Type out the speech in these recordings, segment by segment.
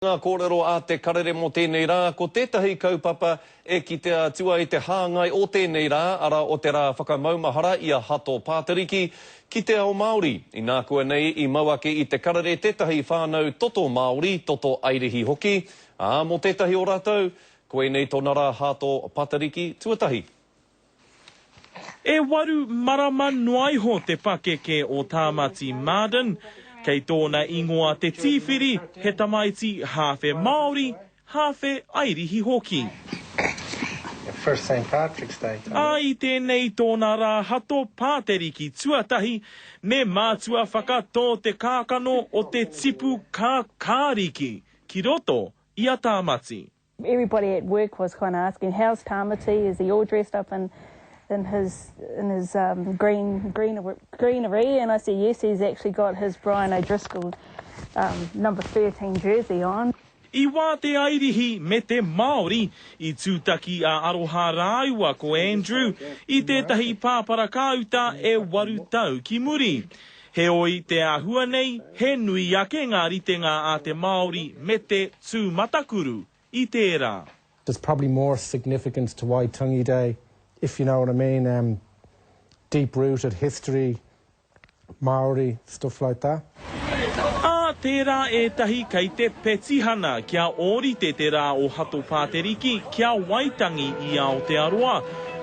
Ngā kōrero a Te Karere mō tēnei rā, ko tētahi kaupapa e kitea atu ai te hāngai o tēnei rā, arā o te rā whakamaumahara i a Hato Pātariki, ki te ao Māori. Inākuanei i mau ake i Te Karere tētahi whānau toto Māori, toto Airihi hoki, ā, mō tētahi o rātou, koinei tōna rā Hato Patariki tuatahi. E waru marama noa iho te pakeke o Tāmati Marden, kei tōna ingoa te tīwhiri, he tamaiti hāwhe Māori, hāwhe Airihi hoki. Ā, i tēnei tōna rā hato pāteriki tuatahi, me mātua whakatō te kākano o te tipu kākāriki ki roto i a Tāmati. Everybody at work was kind of asking, how's Tamati? Is he all dressed up in, in his, in his um, green, green, greenery? And I said, yes, he's actually got his Brian O'Driscoll um, number 13 jersey on. I wā te Airihi me te Māori, i tūtaki a Aroha rāua ko Andrew i tētahi pāparakāuta e waru tau ki muri. Heoi, te āhua nei, he nui ake ngā ritenga a te Māori me te tūmatakuru i tērā. There's probably more significance to Waitangi Day, if you know what I mean, um, deep-rooted history, Māori, stuff like that. Ā, tērā ētahi kei te petihana kia ōrite te rā o Hato Pāteriki ki a Waitangi i Aotearoa,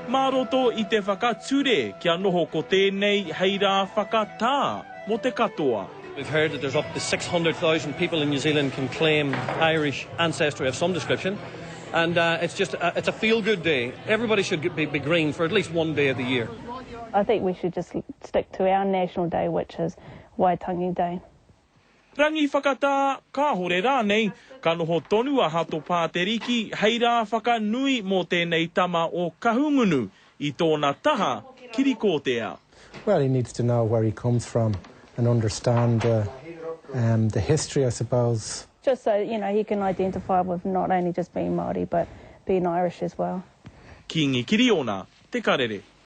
mā roto i te whakature kia noho ko tēnei hei rā whakatā mō te katoa. We've heard that there's up to 600,000 people in New Zealand can claim Irish ancestry of some description and uh, it's just a, it's a feel-good day. Everybody should be, be green for at least one day of the year. I think we should just stick to our national day, which is Waitangi Day. Rangi whakatā, kāhore rānei, ka noho tonu a Hato Pāteriki hei rā whakanui mō tēnei tama o Kahungunu i tōna taha kirikōtea. Well, he needs to know where he comes from and understand the, um, the history, I suppose. Just so, you know, he can identify with not only just being Māori, but being Irish as well. Kīngi Kiriona, Te Karere.